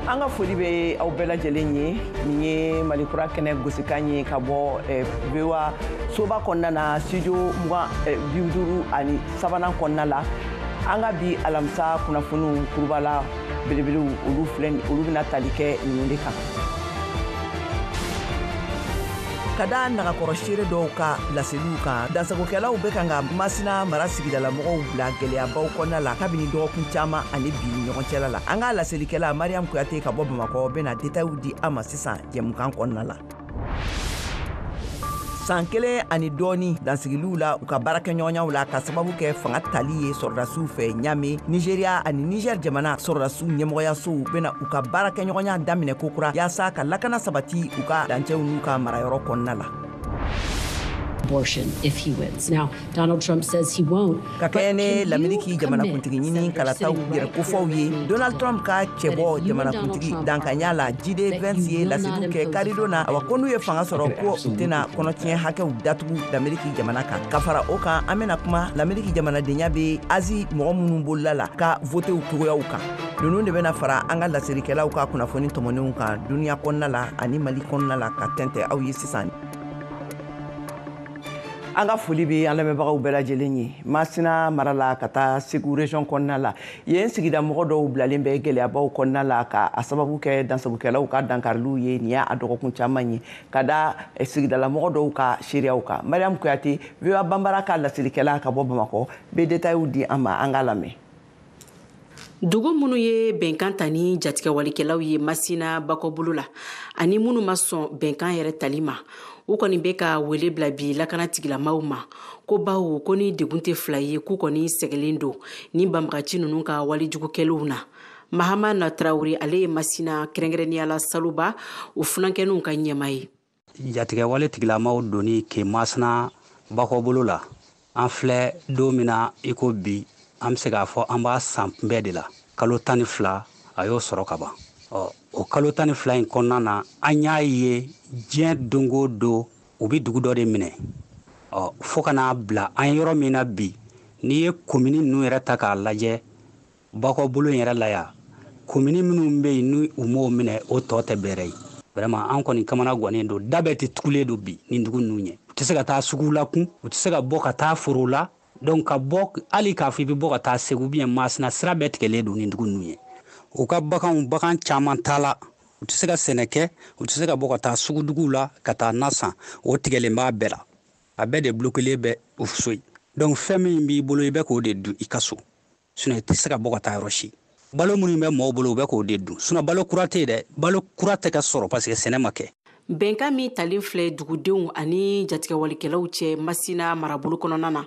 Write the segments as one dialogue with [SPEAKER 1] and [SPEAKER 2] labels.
[SPEAKER 1] An ka foli bɛ aw bɛɛ lajɛlen ye. Nin ye Mali Kura kɛnɛ gosikan ye ka bɔ VOA soba kɔnɔna na, studio 53nan kɔnɔna la. An ka bi alamisa kunnafoniw kurubala belebelew, olu filɛ, olu bɛna tali kɛ ninnu de kan. Ka da nagakɔrɔ seere dɔw ka laseliw kan, dansagokɛlaw bɛ kan ka Masina mara sigidalamɔgɔw bila gɛlɛyabaw kɔnɔna la kabini dɔgɔkun caman ani bi ni ɲɔgɔn cɛla la. An ka laselikɛla Mariam Kuyate ka bɔ Bamakɔ bɛna détailw di an ma sisan jɛmukan kɔnɔna la. San kelen ani dɔɔni dansigiliw la u ka baarakɛɲɔgɔnyaw la, ka sababu kɛ fanga tali ye sɔrɔdasiw fɛ Ɲame, Nigeriya ani Niger jamana sɔrɔdasiw ɲɛmɔgɔyasow bena u ka baarakɛɲɔgɔnya daminɛ kokura, yaasa ka lakana sabati u ka dancɛw n'u ka marayɔrɔ kɔnɔna la.
[SPEAKER 2] Abortion if he wins. Now, Donald Trump says he won't.
[SPEAKER 1] Ka kɛɲɛ ni Lameriki jamanakuntigi ɲini kalataw yɛrɛ kofɔw ye, Donald Trump ka cɛbɔ jamanakuntigi dankanya la, JD Vance, ye laseliw kɛ karidon na, awa, ko n'u ye fanga sɔrɔ, ko u tɛna kɔnɔtiɲɛ hakɛw datugu Lameriki jamana kan. Ka fara o kan, an bɛna kuma Lameriki jamanadenya bɛ Azi mɔgɔ minnu bolola la ka votew cogoyaw kan. Ninnu de bɛna fara an ka laselikɛlaw ka kunnafoni tɔmɔnenw kan duniɲa kɔnɔna la ani Mali kɔnɔna la, ka tɛntɛ aw ye sisan. An ka foli bɛ an lamɛnbagaw bɛɛ lajɛlen ye. Masina mara la ka taa Segu région kɔnɔna la, yen sigida mɔgɔ dɔw bilalen bɛ gɛlɛyabaw kɔnɔna la, ka a sababu kɛ dansagokɛlaw ka dankariliw ye. Nin y'a dɔgɔkun caman ye, ka da sigidalamɔgɔ dɔw ka seereyaw kan. Mariam Kuyate, VOA Banbara ka laselikɛla ka bɔ Bamakɔ, bɛ détailw di an ma. An k'a lamɛn.
[SPEAKER 3] Dugu minnu ye bɛnkan ta ni jatigɛwalikɛlaw ye Masina bakɔbolo la, ani minnu ma sɔn bɛnkan yɛrɛ tali ma, u kɔni bɛ ka wele bila bi lakana tigilamaw ma, ko bawo ko ni degun tɛ fila ye, k'u kɔni sɛgɛlen don ni banbagaci ninnu ka walejugukɛlenw na. Mahama na Tarawele, ale ye Masina, kɛrɛnkɛrɛnnenya la Saluba, o funankɛninw ka ɲɛma ye.
[SPEAKER 4] Jatigɛwale tigilamaw donni ke Masina bakɔbolo la, an filɛ don min na i ko bi, an bɛ se k'a fɔ an b'a san bɛɛ de la. Kalo 12 a y'o sɔrɔ ka ban. Ɔ, o kalo 12 in kɔnɔna na, an y'a ye diɲɛ don o don u bɛ dugu dɔ de minɛ. Ɔ, fo ka n'a bila an ye yɔrɔ min na bi, n'i ye komini ninnu yɛrɛ ta k'a lajɛ bakɔbolo in yɛrɛ la yan, komini minnu bɛ yen ni u m'o minɛ, o tɔ tɛ bɛrɛ ye. Vraiment, an kɔni kamana gannen don, da bɛɛ tɛ tugulen don bi nin dugu ninnu ɲɛ. U tɛ se ka taa sugu la kun, u tɛ se ka bɔ ka taa foro la. Donc ka bɔ, hali k'a fɔ i bɛ bɔ ka taa Segu bien Masina, sira bɛɛ tigɛlen don nin dugu ninnu ye. U ka baganw, bagan caman t'a la, u tɛ se ka sɛnɛ kɛ, u tɛ se ka bɔ ka taa suguduguw la ka taa na san, o tigɛlen b'a bɛɛ la, a bɛɛ de bloquelen bɛ u so yen. Donc fɛn min b'i bolo, i bɛ k'o de dun i ka so, sinon i tɛ se ka bɔ ka taa yɔrɔ si. Balo minnu bɛ mɔgɔw bolo, u bɛ k'o de dun, sinon balo kura tɛ yen dɛ, balo kura tɛ ka sɔrɔ parce que sɛnɛ ma kɛ.
[SPEAKER 3] Bɛnkan min talen filɛ dugudenw ani jatigɛwalikɛlaw cɛ Masina marabolo kɔnɔna na,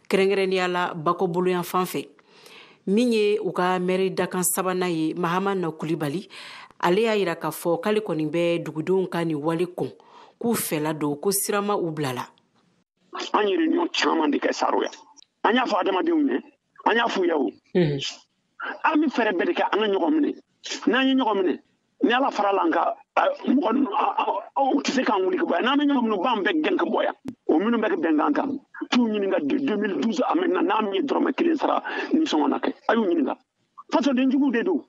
[SPEAKER 3] kɛrɛnkɛrɛnnenya la bakɔbolo fan fɛ, min ye u ka mɛri dakan sabanan ye, Mahama na Kulibali, ale y'a yira k'a fɔ k'ale kɔni bɛ dugudenw ka nin wale kɔn, k'u fɛla don, ko sirama u bilala.
[SPEAKER 5] An ye réunion caman de kɛ Saroya. An y'a fɔ adamadenw ye, an y'a f'u ye, o an bɛ fɛɛrɛ bɛɛ de kɛ an ka ɲɔgɔn minɛ. N'an ye ɲɔgɔn minɛ, ni Ala fara la, an ka mɔgɔ u tɛ se k'an wuli ka bɔ yan. N'an bɛ ɲɔgɔn minɛ, u b'an bɛɛ gɛn ka bɔ yan. O minnu bɛ kɛ bɛnkan kan, t'u ɲininka de 2012 à maintenant, n'a min ye dɔrɔmɛ kelen sara nisɔngɔ na kɛ, a y'u ɲininka. Fasoden juguw de don.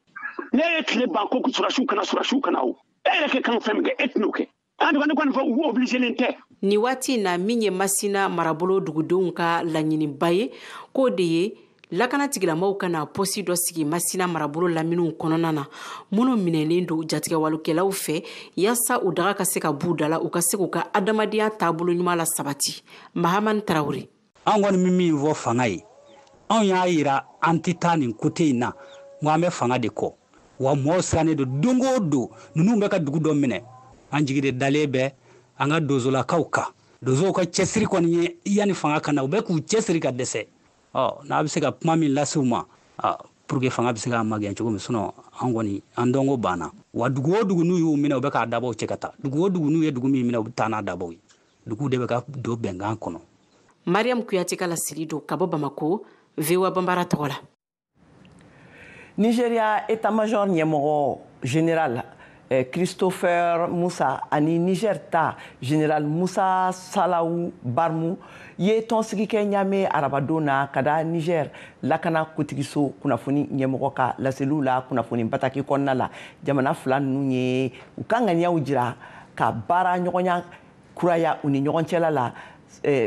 [SPEAKER 5] Ne ye tile ban ko surasiw kana, surasiw kana, o e yɛrɛ kɛ kan fɛn min kɛ, e tɛn'o kɛ. En tout cas, ne kɔni fɔ, u obligé tɛ.
[SPEAKER 3] Nin waati in na, min ye Masina marabolo dugudenw ka laɲiniba ye, k'o de ye lakana tigilamaw ka na poste dɔ sigi Masina marabolo laminiw kɔnɔna na, minnu minɛlen don jatigɛwalekɛlaw fɛ, yaasa u daga ka se ka b'u da la, u ka se k'u ka adamadenya taabolo ɲuman la sabati. Mahamani Tarawele.
[SPEAKER 4] An kɔni bɛ min fɔ fanga ye, anw y'a yira an tɛ taa nin côté in na, n ko an bɛ fanga de kɔ wa. Mɔgɔw sirannen don, don o don ninnu bɛ ka dugu dɔ minɛ. An jigi de dalen bɛ an ka dozolakaw kan. Donsow ka cɛsiri kɔni ye yanni fanga ka na, u bɛ k'u cɛsiri ka dɛsɛ. Ɔ, n'a bɛ se ka kuma min lase u ma pour que fanga bɛ se k'a magɛn cogo min, sinon an kɔni an dɔnko banna wa. Dugu o dugu n'u y'u minɛ, u bɛ k'a dabaw cɛ ka taa. Dugu o dugu n'u ye dugu min minɛ, u bɛ taa n'a dabaw ye. Dugu de bɛ ka don bɛnkan kɔnɔ.
[SPEAKER 3] Mariam Kuyate ka laseli don ka bɔ Bamako, VOA Banbara tɔgɔ la.
[SPEAKER 1] Nigeria état-major ɲɛmɔgɔ général Christopher Musa ani Niger ta Général Musa Salaou Barmou ye tɔnsigi kɛ Ɲame arabadon na ka da Niger lakana kotigiso kunnafoni ɲɛmɔgɔ ka laseliw la kunnafoni bataki kɔnɔna la. Jamana fila ninnu ye u ka ŋaniyaw jira ka baara ɲɔgɔnya kuraya u ni ɲɔgɔn cɛla la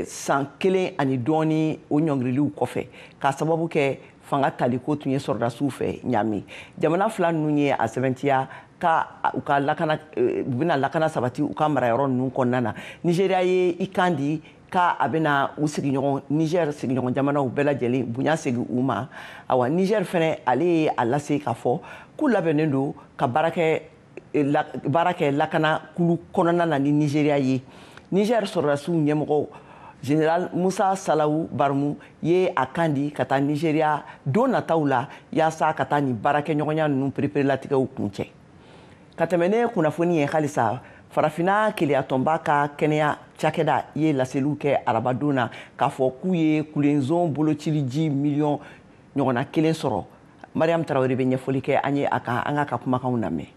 [SPEAKER 1] san 1 ani dɔɔni o ɲɔngiriliw kɔfɛ, k'a sababu kɛ fanga taliko tun ye sɔrɔdasiw fɛ Ɲame. Jamana fila ninnu ye a sɛbɛntiya ka u ka lakana, u bɛna lakana sabati u ka marayɔrɔ ninnu kɔnɔna na. Nigéria ye i kan di k'a a bɛna u sigiɲɔgɔn Niger sigiɲɔgɔn jamanaw bɛɛ lajɛlen bonya segin u ma. Awa, Niger fɛnɛ ale ye a lase k'a fɔ k'u labɛnnen don ka baara kɛ lakana kulu kɔnɔna na ni Nigéria ye. Niger sɔrɔdasiw ɲɛmɔgɔ Général Musa Salaou Barmou ye a kan di ka taa Nigéria don nataw la yaasa ka taa nin baarakɛɲɔgɔnya ninnu pereperelatigɛw kuncɛ. Ka tɛmɛ ne kunnafoni ye halisa, Farafinna keleyatɔnba ka kɛnɛya cakɛda ye laseliw kɛ arabadon na k'a fɔ k'u ye kulenzon bolociliji miliyɔn ɲɔgɔnna 1 sɔrɔ. Mariam Tarawele bɛ ɲɛfɔli kɛ an ye a kan, an k'a ka kumakanw lamɛn.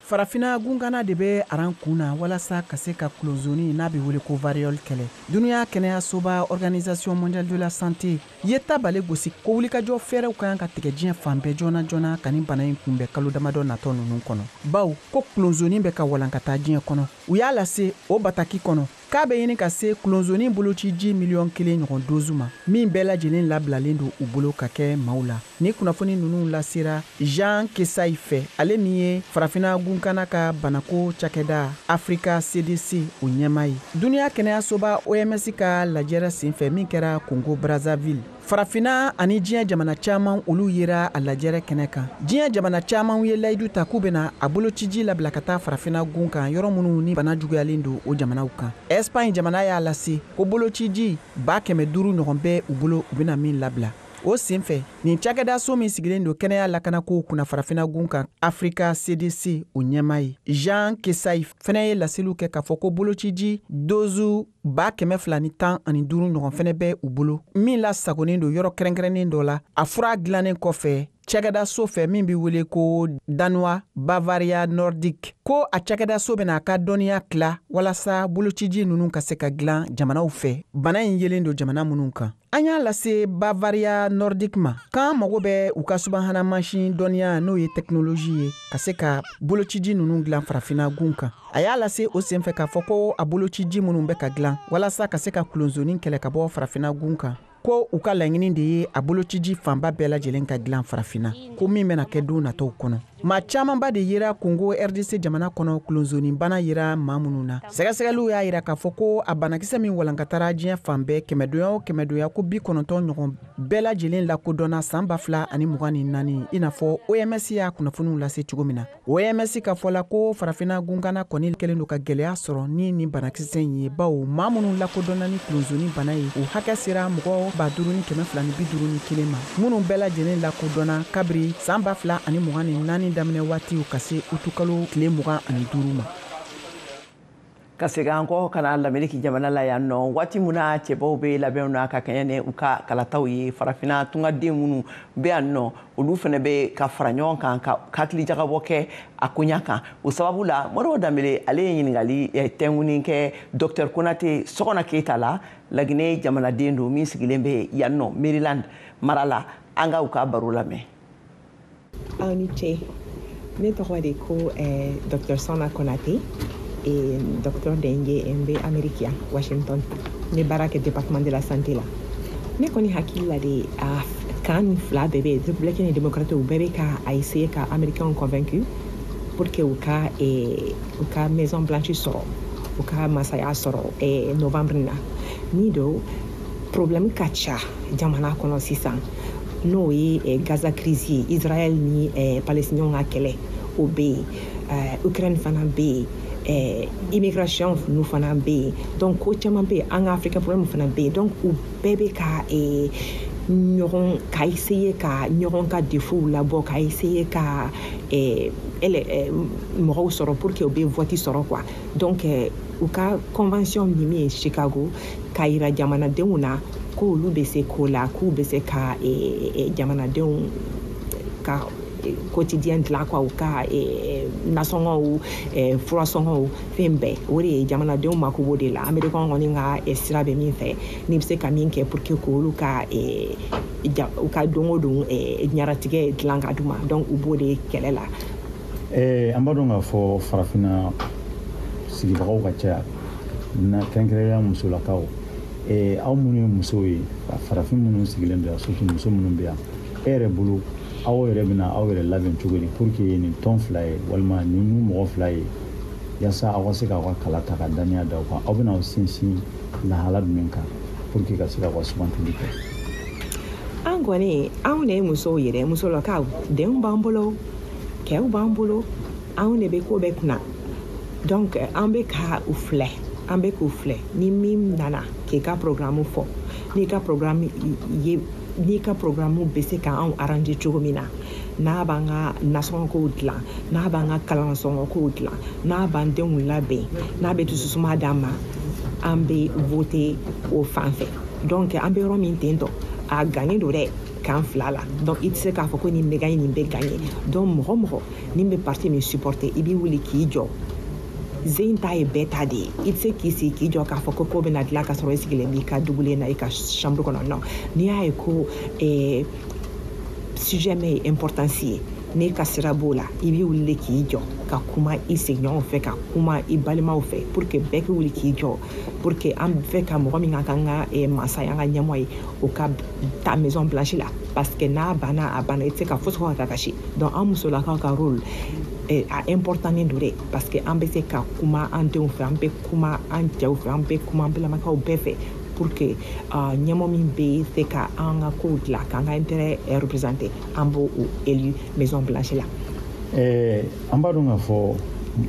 [SPEAKER 6] Farafinna gungana de bɛ aran kun na walasa ka se ka kulonzoni n'a bɛ wele ko variole kɛlɛ. Dunuya kɛnɛyasoba Organisation mondiale de la santé ye tabale gosi ko wulikajɔ fɛɛrɛw ka kan ka tigɛ diɲɛ fan bɛɛ joona joona ka nin bana in kunbɛn kalo damadɔ natɔ ninnu kɔnɔ, bawo ko kulonzoni bɛ ka walankata diɲɛ kɔnɔ. U y'a lase o bataki kɔnɔ k'a bɛ ɲini ka se kulonzoni bolociji miliyɔn 1 ɲɔgɔn dozu ma, min bɛɛ lajɛlen labilalen don u bolo ka kɛ maaw la. Ni kunnafoni ninnu lasera Jean Kesayi fɛ, ale min ye Farafinna gunkana ka banako cakɛda Africa CDC o ɲɛmaa ye. Duniya kɛnɛyasoba OMS ka lajɛrɛ senfɛ min kɛra Congo Brazzaville, Farafinna ani diɲɛ jamana caman olu yera a lajɛrɛ kɛnɛ kan. Diɲɛ jamana caman ye layidu ta k'u bɛna a bolociji labila ka taa Farafinna gun kan, yɔrɔ minnu ni bana juguyalen don o jamanaw kan. Espagne jamana y'a lase ko bolociji 500 ɲɔgɔn bɛ u bolo, u bɛna min labila. O senfɛ, nin cakɛdaso min sigilen don kɛnɛya lakanakow kunna Farafinna gun kan, Africa CDC o ɲɛmaa ye Jean Kesayi fɛnɛ ye laseliw kɛ k'a fɔ ko bolociji dozu 215 ɲɔgɔn fɛnɛ bɛ u bolo, min lasagonnen don yɔrɔ kɛrɛnkɛrɛnnen dɔ la, a fura dilannen kɔfɛ cakɛdaso fɛ min bɛ wele ko Danois Bavaria Nordique, ko a cakɛdaso bɛna a ka dɔnniya tila walasa bolociji ninnu ka se ka dilan jamanaw fɛ, bana in yelen don jamana minnu kan. An y'a lase Bavaria Nordique ma k'an mago bɛ u ka subahana mansin dɔnniya, n'o ye technologie ye, ka se ka bolociji ninnu dilan Farafinna gun kan. A y'a lase o senfɛ k'a fɔ ko a bolociji minnu bɛ ka dilan walasa ka se ka kulonzoni kɛlɛ ka bɔ Farafinna gun kan, ko u ka laɲini de ye a bolociji fanba bɛɛ lajɛlen ka dilan Farafinna, ko min bɛna kɛ don nataw kɔnɔ. Maa camanba de yera Congo RDC jamana kɔnɔ kulonzoni bana yera maa minnu na. Sɛgɛsɛgɛliw y'a yira k'a fɔ ko a banakisɛ min walankatara diɲɛ fan bɛɛ, kɛmɛdonya o kɛmɛdonya ko 90 ɲɔgɔn bɛɛ lajɛlen lakodɔnna san 2024, i n'a fɔ OMS y'a kunnafoniw lase cogo min na. OMS ka fɔ la ko Farafinna gunkana kɔni kɛlen don ka gɛlɛya sɔrɔ ni nin banakisɛ in ye, bawo maa minnu lakodɔnna ni kulonzoni bana ye, o hakɛ sera mɔgɔ 5251 ma, minnu bɛɛ lajɛlen lakodɔnna kabiri san 2024 daminɛ waatiw ka se utukalo tile 25 ma.
[SPEAKER 1] Ka segin an kɔ ka na Lameriki jamana la yan nɔ, waati min na cɛbaw bɛ labɛnw na ka kɛɲɛ ni u ka kalataw ye, Farafinna tungaden minnu bɛ yan nɔ, olu fana bɛ ka fara ɲɔgɔn kan ka hakilijagabɔ kɛ a koɲa kan. O sababu la, Modibo Danbele ale ye ɲininkali tɛnkuni kɛ Docteur Konate Sɔgɔna Keyita la, Laginɛ jamanaden don min sigilen bɛ yan nɔ Maryland mara la. An ka u ka baro lamɛn.
[SPEAKER 7] Aw ni ce, ne tɔgɔ de ko Dr Sɔna Konate, et docteur Dengue n bɛ Amérique yan, Washington. Ne baara kɛ département de la santé la. Ne kɔni hakili la de, a kan ni fila bɛɛ bɛ, républicain ni démocrate, u bɛɛ bɛ ka a essayer ka américain convaincu pour que u ka Maison Blanche sɔrɔ, u ka masaya sɔrɔ novembre na. Ni do problème ka ca jamana kɔnɔ sisan, n'o ye Gaza crise ye, Israël ni palestiniens ka kɛlɛ, o bɛ yen, Ukraine fana bɛ yen, immigration nu fana bɛ yen. Donc ko caman bɛ yen, an ka Afrique problème fana bɛ yen. Donc u bɛɛ bɛ ka ɲɔgɔn ka essayer ka ɲɔgɔn ka défaut labɔ, ka essayer ka mɔgɔw sɔrɔ pour que u bɛ vote sɔrɔ quoi. Donc u ka convention min ye Chicago, k'a yira jamanadenw na k'olu bɛ se ko la, k'u bɛ se ka jamanadenw ka quotidien dilan quoi, u ka nasɔngɔw, furasɔngɔw, fɛn bɛɛ. O de ye jamanadenw mako b'o de la. Américain kɔni ka sira bɛ min fɛ, n'i bɛ se ka min kɛ pour que k'olu ka u ka don o don ɲaratigɛ dilan ka d'u ma, donc u b'o de kɛlɛ la.
[SPEAKER 8] An b'a dɔn k'a fɔ farafinna sigibagaw ka caya na, kɛrɛnkɛrɛnnenya musolakaw. Aw minnu ye musow ye, farafin minnu sigilen bɛ yan, surtout muso minnu bɛ yan, e yɛrɛ bolo, aw yɛrɛ bɛna aw yɛrɛ labɛn cogo di pour que nin tɔn fila ye walima nin mɔgɔ fila ye, yaasa aw ka se k'aw ka kala ta ka daniya da aw kan? Aw bɛna aw sinsin lahala jumɛn kan pour que ka se k'aw ka sugantili kɛ?
[SPEAKER 7] An kɔni, anw de ye musow ye dɛ. Musolakaw, denw b'an bolo, kɛw b'an bolo, anw de bɛ ko bɛɛ kunna. Donc an bɛ ka u filɛ, an bɛ k'u filɛ. Ni min nana k'i ka programme fɔ, n'i ka programme ye, n'i ka programme bɛ se ka anw arranger cogo min na, n'a b'an ka nasɔngɔkow dilan, n'a b'an ka kalansɔngɔkow dilan, n'a b'an denw labɛn, n'a bɛ dususuma d'an ma, an bɛ voter o fan fɛ. Donc an bɛ yɔrɔ min ten tɔ, a gannen don dɛ kan fila la. Donc i tɛ se k'a fɔ ko nin bɛ gagner, nin bɛ gagner. Donc mɔgɔ mɔgɔ ni bɛ parti min supporter, i b'i wuli k'i jɔ. Zen ta ye bɛɛ ta de ye. I tɛ se k'i sigi k'i jɔ k'a fɔ ko ko bɛna dilan ka sɔrɔ i sigilen b'i ka dugulen na, i ka chambre kɔnɔ. Non, n'i y'a ye ko sujet min ye importance ye, n'e ka sira b'o la, i b'i wuli k'i jɔ ka kuma i sigiɲɔgɔnw fɛ, ka kuma i balimaw fɛ, pour que bɛɛ k'i wuli k'i jɔ, pour que an fɛ ka mɔgɔ min ka kan ka masa ye, an ka ɲɛmɔgɔ ye, o ka taa Maison Blanche la. Parce que n'a banna, a banna, i tɛ se ka fosi fɔ ka taa kasi. Donc an musolakaw ka rôle a important don dɛ, parce que an bɛ se ka kuma an denw fɛ, an bɛ kuma an cɛw fɛ, an bɛ kuma an balimakɛw bɛɛ fɛ, pour que ɲɛmɔgɔ min bɛ se ka an ka kow dilan, k'an ka intérêt représenter, an b'o élu Maison Blanche la.
[SPEAKER 8] An b'a dɔn k'a fɔ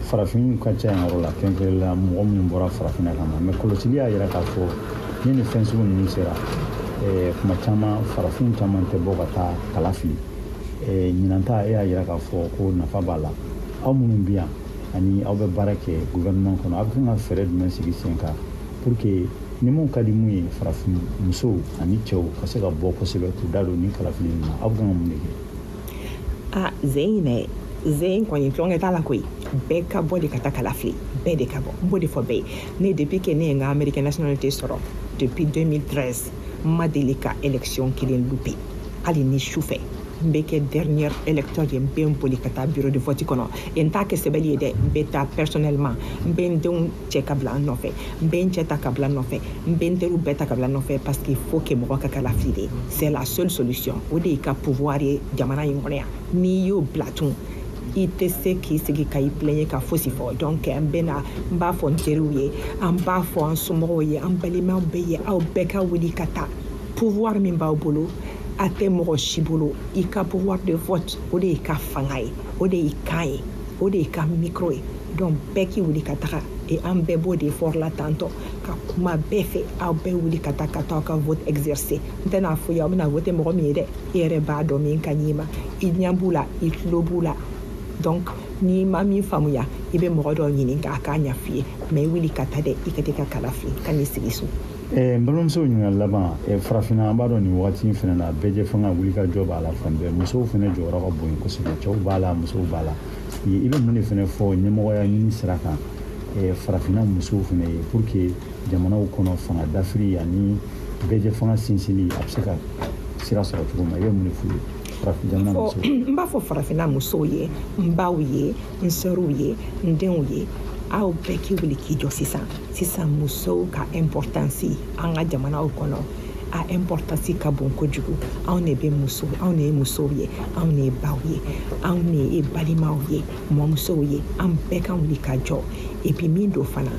[SPEAKER 8] farafinw ka ca yan yɔrɔ la, kɛrɛnkɛrɛnnenya la mɔgɔ minnu bɔra farafinna ka na. Mais kɔlɔsili y'a yira k'a fɔ ni nin fɛn sugu ninnu sera, kuma caman farafinw caman tɛ bɔ ka taa kala fili. Ɲinan ta, e y'a yira k'a fɔ ko nafa b'a la. Aw minnu bɛ yan ani aw bɛ baara kɛ gouvernement kɔnɔ, aw bɛ kan ka fɛɛrɛ jumɛn sigi sen kan pour que ni mun ka di mun ye, farafin musow ani cɛw ka se ka bɔ kosɛbɛ k'u da don nin kalafili ninnu na? Aw bɛ kan ka mun de kɛ?
[SPEAKER 7] A zen in dɛ, zen kɔni tulonkɛ t'a la koyi. Bɛɛ ka bɔ de ka taa kala fili, bɛɛ de ka bɔ. N b'o de fɔ bɛɛ ye. Ne, depuis que ne ye n ka américain nationalité sɔrɔ depuis 2013, n ma deli ka élection kelen louper. Hali ni su fɛ, n bɛ kɛ dernier électeur ye, n bɛ n boli ka taa bureau de vote kɔnɔ. Et n t'a kɛ sɛbɛli ye dɛ, n bɛ taa personnellement. N bɛ n denw cɛ ka bila n nɔfɛ, n bɛ n cɛ ta ka bila n nɔfɛ, n bɛ n teriw bɛɛ ta ka bila n nɔfɛ, parce que il faut que mɔgɔ ka kala fili de. C'est la seule solution. O de y'i ka pouvoir ye jamana in kɔnɔ yan. N'i y'o bila tun, i tɛ se k'i sigi ka i plaigner ka fosi fɔ. Donc n bɛ na, n b'a fɔ n teriw ye, an b'a fɔ an somɔgɔw ye, an balimaw bɛɛ ye, aw bɛɛ ka wuli ka taa. Pouvoir min b'aw bolo, a tɛ mɔgɔ si bolo. I ka pouvoir de vote, o de y'i ka fanga ye, o de y'i kan ye, o de y'i ka micro ye. Donc bɛɛ k'i wuli ka taga. Et an bɛɛ b'o de fɔra la tantɔ ka kuma bɛɛ fɛ, aw bɛɛ wuli ka taa, ka taa aw ka vote exercer. N tɛna fɔ ye aw bɛna voter mɔgɔ min ye dɛ, i yɛrɛ b'a dɔn min ka ɲi ma, i ɲɛ b'u la, i tulo b'u la. Donc n'i ma min faamuya, i bɛ mɔgɔ dɔ ɲini k'a k'a ɲɛf'i ye. Mais i wuli ka taa dɛ, i ka t'i ka kala fili, ka n'i sigi so.
[SPEAKER 8] N balimamuso, ɲininkali laban. Farafinna, an b'a dɔn nin wagati in fana na, bɛɛ fanga wuli ka jɔ b'a la fan bɛɛ. Musow fana jɔyɔrɔ ka bon kosɛbɛ, cɛw b'a la, musow b'a la. I bɛ mun de fana fɔ ɲɛmɔgɔya ɲini sira kan farafinna musow fana ye, pour que jamanaw kɔnɔ fanga dafiri ani bɛɛ fanga sinsinli a bɛ se ka sira sɔrɔ cogo min na? I bɛ mun de f'u ye, farafin jamana musow?
[SPEAKER 7] N b'a fɔ farafinna musow ye, n baw ye, n sɔrɔw ye, n denw ye, aw bɛɛ k'i wuli k'i jɔ sisan. Sisan musow ka importance an ka jamanaw kɔnɔ, a importance ka bon kojugu. Anw de bɛ muso, anw de ye musow ye, anw de ye baw ye, anw de ye balimaw ye, mɔmusow ye. An bɛɛ ka wuli ka jɔ. Et puis min don fana,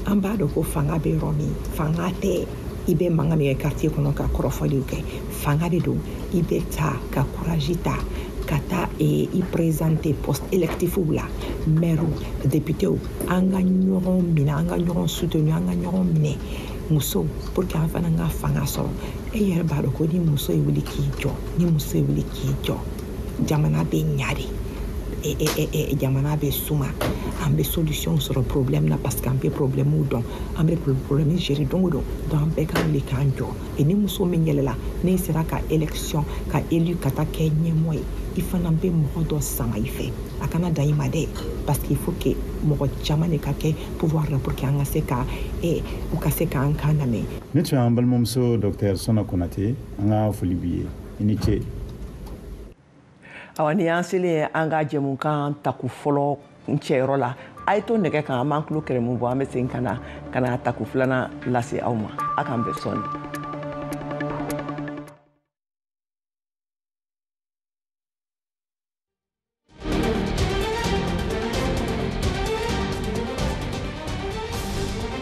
[SPEAKER 7] an b'a dɔn ko fanga bɛ yɔrɔ min, fanga tɛ i bɛ mankan min kɛ quartier kɔnɔ ka kɔrɔfɔliw kɛ. Fanga de don, i bɛ taa ka courage ta ka taa i présenter poste électif la, maire, député. An ka ɲɔgɔn minɛ, an ka ɲɔgɔn soutenir, an ka ɲɔgɔn minɛ musow, pour que an fana ka fanga sɔrɔ. E yɛrɛ b'a dɔn ko ni muso ye wuli k'i jɔ, ni muso ye wuli k'i jɔ, jamana bɛ ɲa de, jamana bɛ suma, an bɛ solution sɔrɔ problème na, parce que an bɛ problème dɔn, an bɛ problème gérer don o don. Donc an bɛɛ ka wuli k'an jɔ. Et ni muso min yɛlɛla, ne sera ka élection ka élu ka taa kɛ ɲɛmɔgɔ ye. I fana bɛ mɔgɔ dɔ sama i fɛ, a kana dan i ma dɛ, parce qu'il faut que mɔgɔ caman de ka kɛ pouvoir la pour que an ka se ka u ka se k'an kan lamɛn.
[SPEAKER 8] Ne tun y'an balimamuso Docteur Sɔnna Konate, an ka foli b'i ye, i ni ce.
[SPEAKER 1] Awa, ni y'an selen an ka jɛmukan taku fɔlɔ cɛyɔrɔ la, a ye to nɛgɛ kan, an b'an tulo kɛrɛmu bɔ, an bɛ segin ka na taku filanan lase aw ma. A k'an bɛn sɔɔni.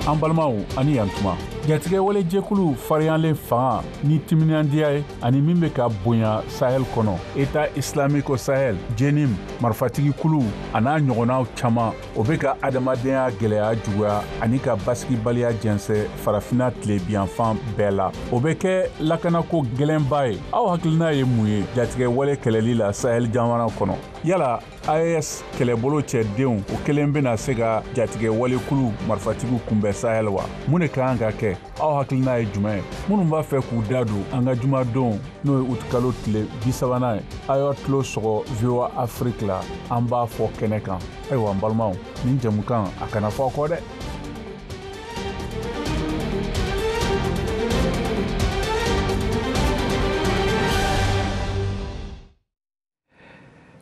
[SPEAKER 9] An balimaw, ani yantuma. Jatigɛwale jɛkulu fariyalen fanga ni timinandiya ye ani min bɛ ka bonya Sahel kɔnɔ, État islamique Sahel, JNIM marifatigi kulu a n'a ɲɔgɔnnaw caman, o bɛ ka adamadenya gɛlɛya juguya ani ka basigibaliya jɛnsɛ Farafina tilebiyanfan bɛɛ la. O bɛ kɛ lakanako gɛlɛnba ye. Aw hakilina ye mun ye jatigɛwale kɛlɛli la Sahel jamana kɔnɔ? Yala AES kɛlɛbolo cɛdenw o kelen bɛna se ka jatigɛ walekulu marifatigiw kunbɛn Sahel wa? Mun de ka kan ka kɛ? Aw hakilina ye jumɛn ye? Minnu b'a fɛ k'u da don an ka jumadon, n'o ye utikalo tile 30nan ye, a y'aw tulo sɔgɔ VOA Afrique la, an b'a fɔ kɛnɛ kan. Ayiwa n balimaw, nin jɛmukan, a kana fɔ aw kɔ dɛ.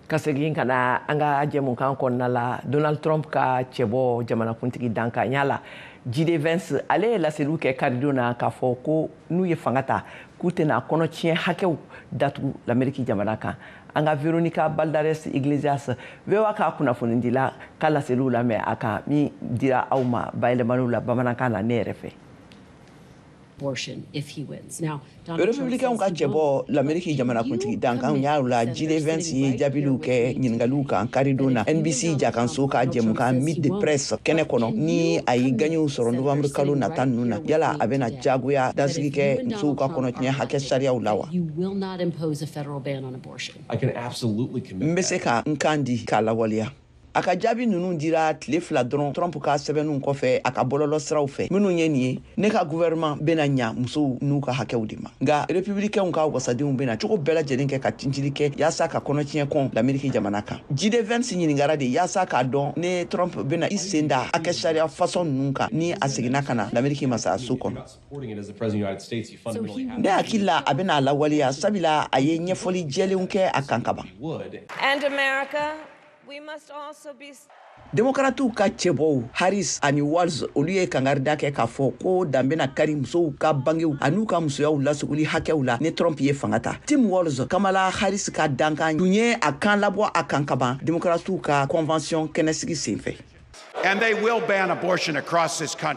[SPEAKER 1] Ka segin ka na an ka jɛmukan kɔnɔna la, Donald Trump ka cɛbɔ jamanakuntigi dankanya la, JD Vance, ale ye laseliw kɛ karidon na k'a fɔ ko n'u ye fanga ta, k'u tɛna kɔnɔtiɲɛ hakɛw datugu Lameriki jamana kan. An ka Veronica Balderas Iglesias, VOA ka kunnafonidila ka laseliw lamɛn a kan, min dira aw ma bayɛlɛmaniw la bamanankan na ne yɛrɛ fɛ. Républicain ka cɛbɔ Lameriki jamanakuntigi dankan y'a la, JD Vance, ye jaabiliw kɛ ɲiningaliw kan karidon na NBC jakanso ka jɛmukan Meet the Press kɛnɛ kɔnɔ. Ni a ye gaɲɛw sɔrɔ novembre kalo nata ninnu na, yala a bɛna jagoya dasigi kɛ musow ka kɔnɔtiɲɛ hakɛ sariyaw la wa? N bɛ se ka n kan di k'a lawaleya. A ka jaabi ninnu dira tile 2 dɔrɔn Trump ka sɛbɛnninw kɔfɛ a ka bɔlɔlɔ siraw fɛ, minnu ye nin ye: "Ne ka gouvernement bɛna ɲa musow n'u ka hakɛw de ma, nka républicainw ka wasadenw bɛna cogo bɛɛ lajɛlen kɛ ka tincili kɛ yaasa ka kɔnɔtiɲɛ kɔn Lameriki jamana kan." JD Vance ɲiningara de yaasa k'a dɔn ne Trump bɛna i sen da hakɛ sariya fasɔn ninnu kan ni a seginna ka na Lameriki masayaso kɔnɔ. "Ne hakili la, a bɛna a lawaleya, sabula a ye ɲɛfɔli jɛlenw kɛ a kan kaban." Demokratiw ka cɛbɔw Harris ani Walz, olu ye kangarida kɛ k'a fɔ ko dan bɛna kari musow ka bangew an'u ka musoyaw lasogoli hakɛw la ni Trump ye fanga ta. Tim Walz, Kamala Harris ka dankan, tun ye a kan labɔ a kan kaban Demokratiw ka convention kɛnɛsigi senfɛ.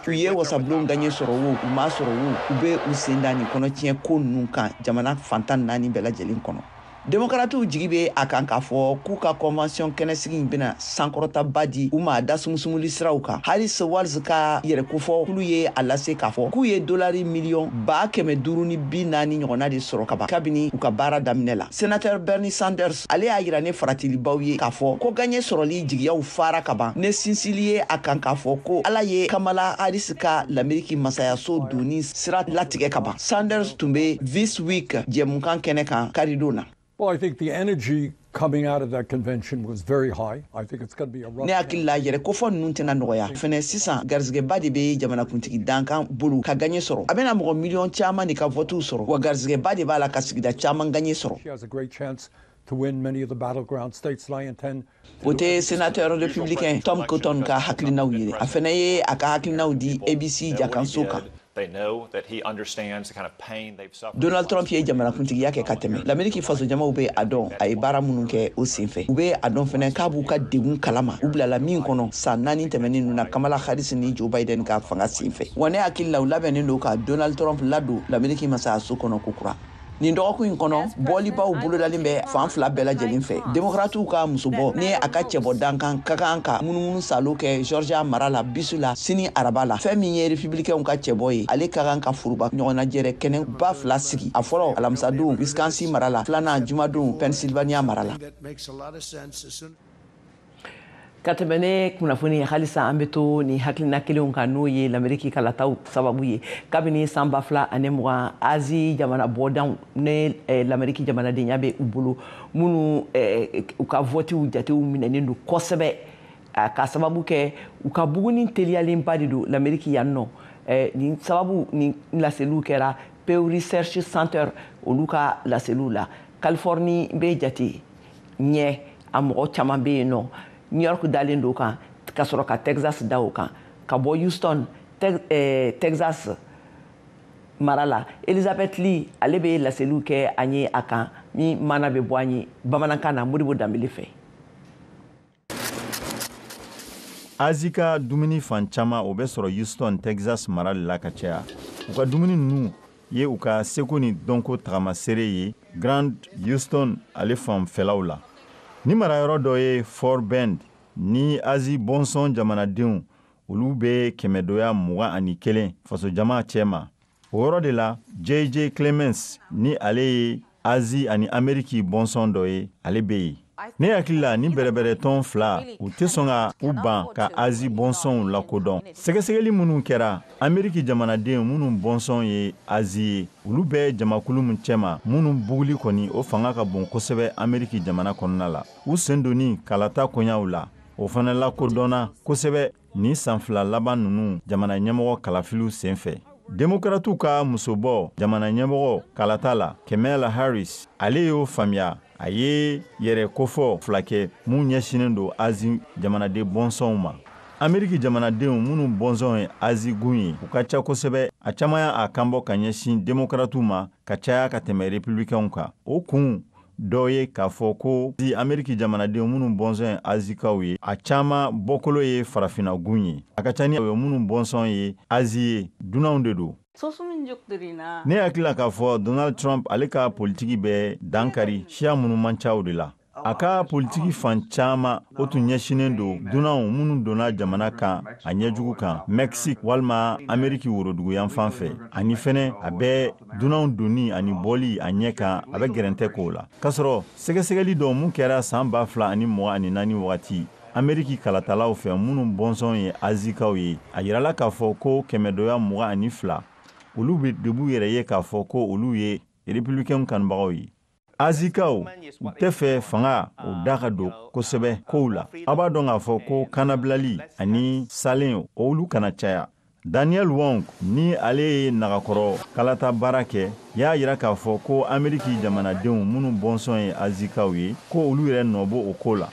[SPEAKER 1] U ye wasabulon gaɲɛ sɔrɔ wo, u m'a sɔrɔ wo, u bɛ u sen da nin kɔnɔtiɲɛ ko ninnu kan jamana fantan naani bɛɛ lajɛlen kɔnɔ. Demokratiw jigi bɛ a kan k'a fɔ k'u ka convention kɛnɛsigi in bɛna sankɔrɔtaba di u ma da sumusumuli siraw kan. Harris Walz ka yɛrɛkofɔ kulu ye a lase k'a fɔ k'u ye dolari miliyɔn 540,000 ɲɔgɔnna de sɔrɔ kaban kabini u ka baara daminɛ la. Sénateur Bernie Sanders, ale y'a yira ne faratilibaw ye k'a fɔ ko gaɲɛ sɔrɔli jigiyaw fara kaban, ne sinsili ye a kan k'a fɔ ko Ala ye Kamala Harris ka Lameriki masayaso donni sira latigɛ kaban. Sanders tun bɛ This Week jɛmukan kɛnɛ kan karidon na.
[SPEAKER 10] Well, I think the energy coming out of that convention was very high. I think it's going to be a rough.
[SPEAKER 1] Ne hakili la, yɛrɛ kofɔ ninnu tɛna nɔgɔya fɛnɛ. Sisan garizigɛba de bɛ jamanakuntigi dankan bolo ka gaɲɛ sɔrɔ. A bɛna mɔgɔ miliyɔn caman de ka votiw sɔrɔ, wa garizigɛba de b'a la ka sigida caman gaɲɛ sɔrɔ.
[SPEAKER 10] She has a great chance to win many of the battleground states, and I intend
[SPEAKER 1] O tɛ sénateur républicain Tom Cotton ka hakilinaw ye. A fɛnɛ ye a ka hakilinaw di ABC jakanso kan. Donald Trump ye jamanakuntigiya kɛ ka tɛmɛ. Lameriki fasojamaw bɛ a dɔn a ye baara minnu kɛ o senfɛ. U bɛ a dɔn fɛnɛ k'a b'u ka degun kalama u bilala min kɔnɔ san 4 tɛmɛnen ninnu na, Kamala Harris ni Joe Biden ka fanga senfɛ. Wa ne hakili la, u labɛnnen don ka Donald Trump ladon Lameriki masayaso kɔnɔ kokura. Nin dɔgɔkun in kɔnɔ, bɔlibaw bolodalen bɛ fan fila bɛɛ lajɛlen fɛ. Demokratiw ka musobɔ ni a ka cɛbɔ dankan ka kan ka munumunu salo kɛ Georgia mara la bisu la sini araba la. Fɛn min ye républicainw ka cɛbɔ ye, ale ka kan ka foroba ɲɔgɔnnajɛrɛ kɛnɛ ba fila sigi: a fɔlɔ alamisadon Wisconsin mara la, filanan jumadon Pennsylvania mara la.
[SPEAKER 11] Ka tɛmɛ ne kunnafoni ye, halisa an bɛ to ni hakilina kelenw kan, n'o ye Lameriki kalataw sababu ye. Kabini san 2020, Azi jamana bɔdanw ne Lameriki jamanadenya bɛ u bolo, minnu u ka votiw jatew minɛnen don kosɛbɛ ka sababu kɛ u ka buguni teliyalenba de don Lameriki yan nɔ. Nin sababu ni laseliw kɛra Pew Research Center olu ka laseliw la. Californie bɛ jate ɲɛ, a mɔgɔ caman bɛ yen nɔ. New York dalen don kan, ka sɔrɔ ka Texas da o kan. Ka bɔ Houston, Texas mara la, Elizabeth Lee ale bɛ laseliw kɛ an ye a kan, min mana bɛ bɔ an ye bamanankan na Modibo Danbele fɛ.
[SPEAKER 12] Azi ka dumuni fan caman o bɛ sɔrɔ Houston, Texas mara de la ka caya. U ka dumuni ninnu ye u ka seko ni dɔnko tagamasere ye Grand Houston ale fanfɛlaw la. Ni marayɔrɔ dɔ ye Fort Bend ni Azi bɔnsɔn jamanadenw, olu bɛ 121 fasojama cɛma. O yɔrɔ de la, JJ Clemens ni ale ye Azi ani Ameriki bɔnsɔn dɔ ye, ale bɛ yen. Ne hakili la, ni bɛrɛbɛrɛtɔn fila u tɛ sɔn ka u ban ka Azi bɔnsɔnw lakodɔn. Sɛgɛsɛgɛli minnu kɛra Ameriki jamanaden minnu bɔnsɔn ye Azi ye, olu bɛ jamakulu min cɛma, minnu buguli kɔni o fanga ka bon kosɛbɛ Ameriki jamana kɔnɔna la. U sen donni kalata koɲaw la, o fana lakodɔnna kosɛbɛ nin san 2 laban ninnu jamana ɲɛmɔgɔ kalafiliw senfɛ. Demokratiw ka musobɔ jamana ɲɛmɔgɔ kalata la, Kamala Harris, ale y'o faamuya. A ye yɛrɛ kofɔ fila kɛ mun ɲɛsinnen don Azi jamanaden bɔnsɔnw ma. Ameriki jamanadenw minnu bɔnsɔn ye Azi gun ye, u ka ca kosɛbɛ. A caman y'a kanbɔ ka ɲɛsin demokratiw ma ka caya ka tɛmɛ republicainw kan. O kun dɔ ye k'a fɔ ko Ameriki jamanadenw minnu bɔnsɔn ye Azikaw ye, a caman bɔkolo ye farafinna gun ye. A ka ca ni minnu bɔnsɔn ye Azi ye, dunanw de don. Ne hakili la k'a fɔ Donald Trump ale ka politiki bɛ dankari siya minnu man ca o de la. A ka politiki fan caman o tun ɲɛsinnen don dunanw minnu donna jamana kan a ɲɛjugu kan, Mexique walima Ameriki woroduguyanfan fɛ. Ani fɛnɛ a bɛ dunanw donni ani bɔli a ɲɛ kan, a bɛ gɛrɛntɛ k'o la. K'a sɔrɔ sɛgɛsɛgɛli dɔ mun kɛra san 2024 wagati Ameriki kalatalaw fɛ minnu bɔnsɔn ye Azikaw ye, a yirala k'a fɔ ko 122 olu bɛ de b'u yɛrɛ ye k'a fɔ ko olu ye républicain kanubagaw ye. Azikaw u tɛ fɛ fanga o da ka don kosɛbɛ kow la. Aw b'a dɔn k'a fɔ ko kanabilali ani salen olu kana caya. Daniel Wong ni ale ye nagakɔrɔ kalata baara kɛ, y'a yira k'a fɔ ko Ameriki jamanadenw minnu bɔnsɔn ye Azikaw ye, ko olu yɛrɛ nɔ b'o o ko la.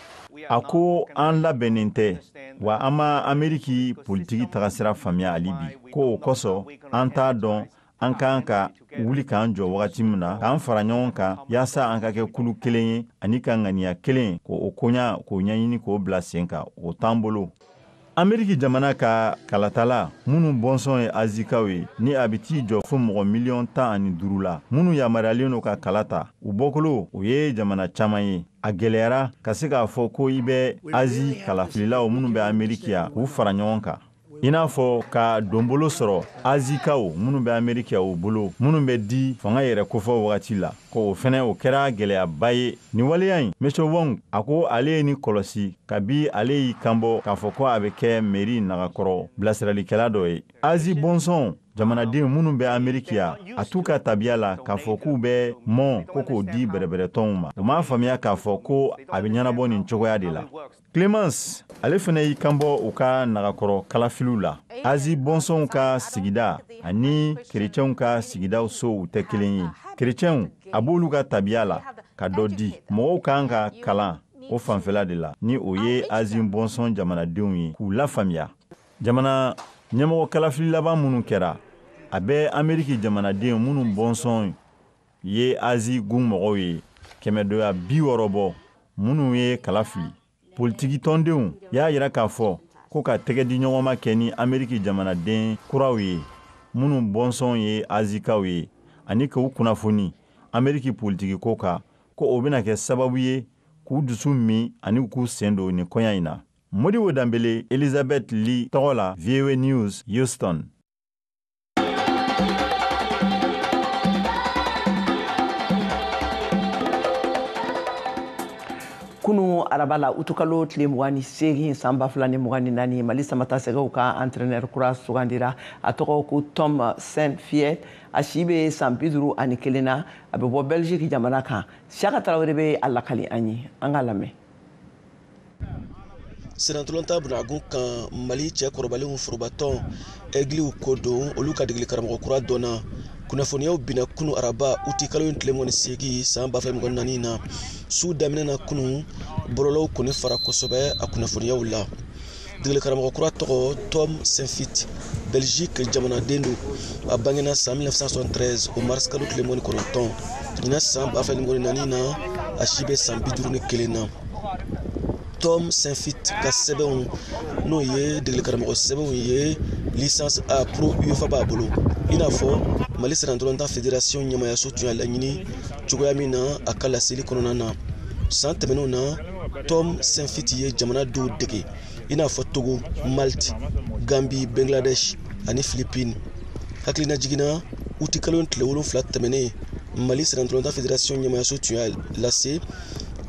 [SPEAKER 12] A ko an labɛnnen tɛ, wa an ma Ameriki politiki tagasira faamuya hali bi, ko o kosɔn an t'a dɔn an kan ka wuli k'an jɔ wagati min na k'an fara ɲɔgɔn kan yaasa an ka kɛ kulu kelen ye ani ka ŋaniya kelen k'o koɲa k'o ɲɛɲini k'o bila sen kan, o t'an bolo. Ameriki jamana ka kalatala minnu bɔnsɔn ye Azikaw ye, ni a bɛ t'i jɔ fo mɔgɔ 15 miliyɔn la minnu yamaruyalen don ka kala ta, u bɔkolo o ye jamana caman ye. A gɛlɛyara ka se k'a fɔ ko i bɛ Azi kalafililaw minnu bɛ Ameriki yan k'u fara ɲɔgɔn kan, i n'a fɔ ka donbolo sɔrɔ Azikaw minnu bɛ Ameriki yan u bolo, minnu bɛ di fanga yɛrɛ kofɔ wagati la, ko o fɛnɛ o kɛra gɛlɛyaba ye. Nin waleya in, Monsieur Wong a ko ale ye ni kɔlɔsi kabi ale y'i kanbɔ k'a fɔ ko a bɛ kɛ mairie nagakɔrɔ bilasiralikɛla dɔ ye. Azi bɔnsɔn jamanaden minnu bɛ Ameriki yan, a t'u ka tabiya la k'a fɔ k'u bɛ mɔn ko k'o di bɛrɛbɛrɛtɔnw ma. U m'a faamuya k'a fɔ ko a bɛ ɲɛnabɔ nin cogoya de la. Clemence ale fɛnɛ y'i kanbɔ u ka nagakɔrɔ kalafiliw la. Azi bɔnsɔnw ka sigida ani kerecɛnw ka sigidaw sow tɛ kelen ye. Kerecɛnw a b'olu ka tabiya la ka dɔ di. Mɔgɔw kan ka kalan o fanfɛla de la, ni o ye Azi bɔnsɔn jamanadenw ye, k'u lafaamuya. Jamana ɲɛmɔgɔ kalafili laban minnu kɛra, a bɛ Ameriki jamanaden minnu bɔnsɔn ye Azi gun mɔgɔw ye 160 bɔ minnu ye kala fili. Politiki tɔndenw y'a yira k'a fɔ ko ka tɛgɛ di ɲɔgɔnma kɛ ni Ameriki jamanaden kuraw ye minnu bɔnsɔn ye Azikaw ye ani k'u kunnafoni Ameriki politiki ko kan, ko o bɛna kɛ sababu ye k'u dusu min ani k'u sen don nin koɲa in na. Modibo Danbele, Elizabeth Lee tɔgɔ la, VOA News, Houston.
[SPEAKER 11] Kunu araba la, utukalo tile 28 san 2024, Mali Samatasɛgɛw ka entraîneur kura sugandira. A tɔgɔ ko Tom Saintfiet. A si bɛ san 51 na, a bɛ bɔ Belgique jamana kan. Siaka Tarawele bɛ a lakali an ye, an k'a lamɛn.
[SPEAKER 13] Senatɔlɔnta bunagun kan, Mali cɛ kɔrɔbalenw forobatɔn Ɛgiliw ko don, olu ka degeli karamɔgɔ kura dɔnna. Kunnafoniyaw binna kunu araba uti kalo in tile 28 san 2024 na. Su daminɛ na kunu, bɔlɔlɔw kɔni fara kosɛbɛ a kunnafoniyaw la. Degeli karamɔgɔ kura tɔgɔ Tom Saintfiet, Belgique jamanaden don. A bangena san 1973 o mars kalo tile 29. Ɲinan san 2024 na, a si bɛ san 51 na. Tom Saintfiet ka sɛbɛnw, n'o ye degeli karamɔgɔ sɛbɛnw ye, licence A pro UEFA b'a bolo. I n'a fɔ Mali sirantɔlɔntan fédération ɲɛmayaso tun y'a laɲini cogoya min na a ka laseli kɔnɔna na. San tɛmɛnenw na, Tom Saintfiet ye jamana dɔw dege, i n'a fɔ Togo, Malte, Gambie, Bangladesh ani Philippines. Hakilina jiginna, uti kalo tile 7 tɛmɛnen, Mali sirantɔlɔntan fédération ɲɛmayaso tun y'a lase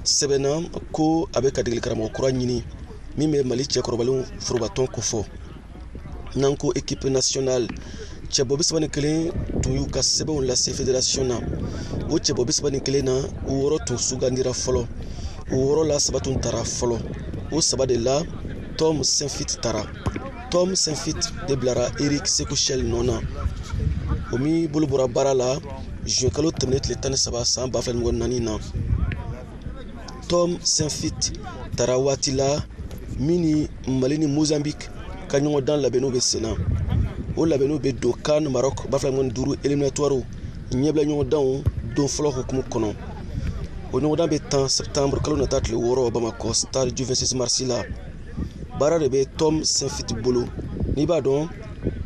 [SPEAKER 13] sɛbɛnna ko a bɛ ka degeli karamɔgɔ kura ɲini min bɛ Mali cɛkɔrɔbalenw forobatɔn kofɔ. N'an ko équipe nationale, cɛbɔ 31 tun y'u ka sɛbɛnw lase fédération na. O cɛbɔ 31 na, u 6 tun sugandira fɔlɔ. O 6 la, 3 tun tara fɔlɔ. O 3 de la, Tom Saintfiet tara. Tom Saintfiet de bilara Eric Sékou Chelle nɔ na, o min bolo bɔra baara la juin kalo tɛmɛnen tile 13 san 2024 na. Tom Saintfiet tara waati la min ni Mali ni Mozambique ka ɲɔgɔndan labɛnniw bɛ sen na. O labɛnniw bɛ don CAN Maroc 2025 éliminatoire ɲɛbila ɲɔgɔndanw don fɔlɔ hukumu kɔnɔ. O ɲɔgɔndan bɛ tan septembre kalo nata tile 6 Bamakɔ stade du 26 mars la. Baara de bɛ Tom Saintfiet bolo. N'i b'a dɔn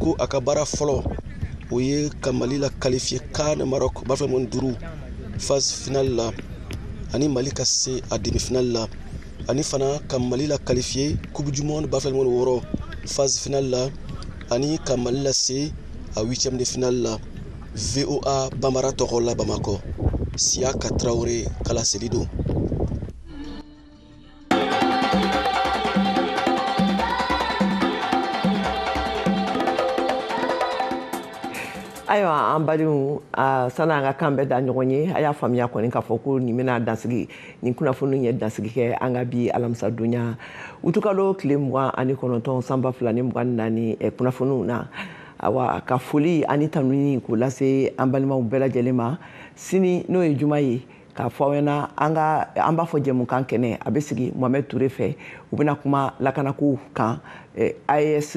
[SPEAKER 13] ko a ka baara fɔlɔ, o ye ka Mali la qualifier CAN Maroc 2025 phase finale la, ani Mali ka se a demi-finale la, ani fana ka Mali la qualifier Coupe du monde 2026 phase finale la, ani ka Mali lase a huitième de finale la. VOA Bambara tɔgɔ la Bamakɔ, Siaka Traoré ka laseli don.
[SPEAKER 11] Ayiwa, an badenw, sani an ka kan bɛɛ da ɲɔgɔn ye, a y'a faamuya kɔni k'a fɔ ko nin bɛna dansigi, nin kunnafoni ye dansigi kɛ an ka bi alamisadonya utukalo tile 29 san 2024 kunnafoniw na. Awa, ka foli ani tanuni k'o lase an balimaw bɛɛ lajɛlen ma. Sini, n'o ye juma ye, k'a fɔ aw ɲɛna, an ka an b'a fɔ jɛmukan kɛnɛ a bɛ sigi Mohamed Touré fɛ. U bɛna kuma lakanako kan AES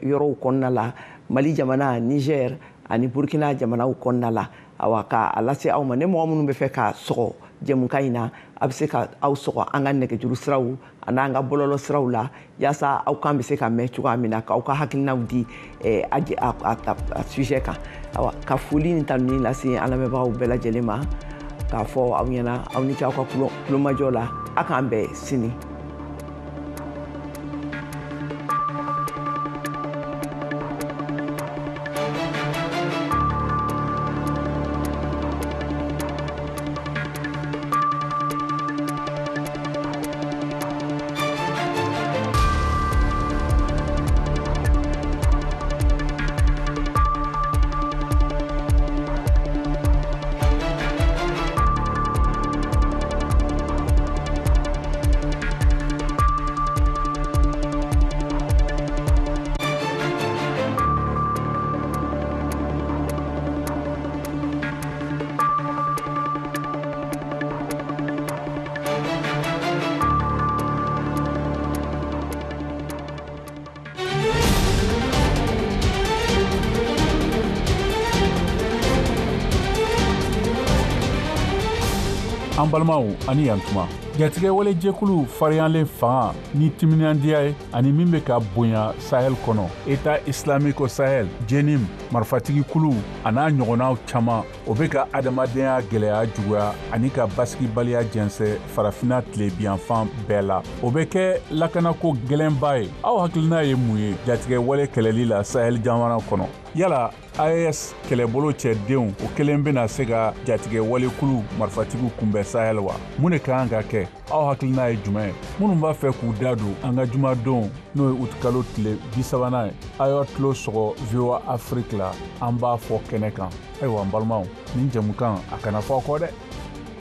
[SPEAKER 11] yɔrɔw kɔnɔna la, Mali jamana, Niger ani Burkina jamanaw kɔnɔna la. Awa, ka a lase aw ma, ni mɔgɔ minnu bɛ fɛ ka sɔgɔ jɛmukan in na, a bɛ se ka aw sɔgɔ an ka nɛgɛjuru siraw an'an ka bɔlɔlɔ siraw la, yaasa aw kan bɛ se ka mɛn cogoya min na, k'aw ka hakilinaw di a sujet kan. Awa, ka foli ni tanuni lase an lamɛnbagaw bɛɛ lajɛlen ma, k'a fɔ aw ɲɛna aw ni ce aw ka kulomajɔ la. A k'an bɛn sini.
[SPEAKER 9] An balimaw ani yantuma, jatigɛwale jɛkulu fariyalen fanga ni timinandiya ye ani min bɛ ka bonya Sahel kɔnɔ, État islamique au Sahel, JNIM, marifatigi kuluw a n'a ɲɔgɔnnaw caman, o bɛ ka adamadenya gɛlɛya juguya ani ka basigibaliya jɛnsɛ Farafinna tilebiyanfan bɛɛ la. O bɛ kɛ lakanako gɛlɛnba ye. Aw hakilina ye mun ye jatigɛwale kɛlɛli la Sahel jamana kɔnɔ? Yala AES kɛlɛbolo cɛdenw o kelen bɛna se ka jatigɛ walekulu marifatigiw kunbɛn Sahel wa? Mun de ka kan ka kɛ? Aw hakilina ye jumɛn ye? Minnu b'a fɛ k'u da don an ka jumadon, n'o ye utikalo tile 30nan ye, a y'aw tulo sɔgɔ VOA Afrique la, an b'a fɔ kɛnɛ kan. Ayiwa, n balimaw, nin jɛmukan, a kana fɔ aw kɔ dɛ.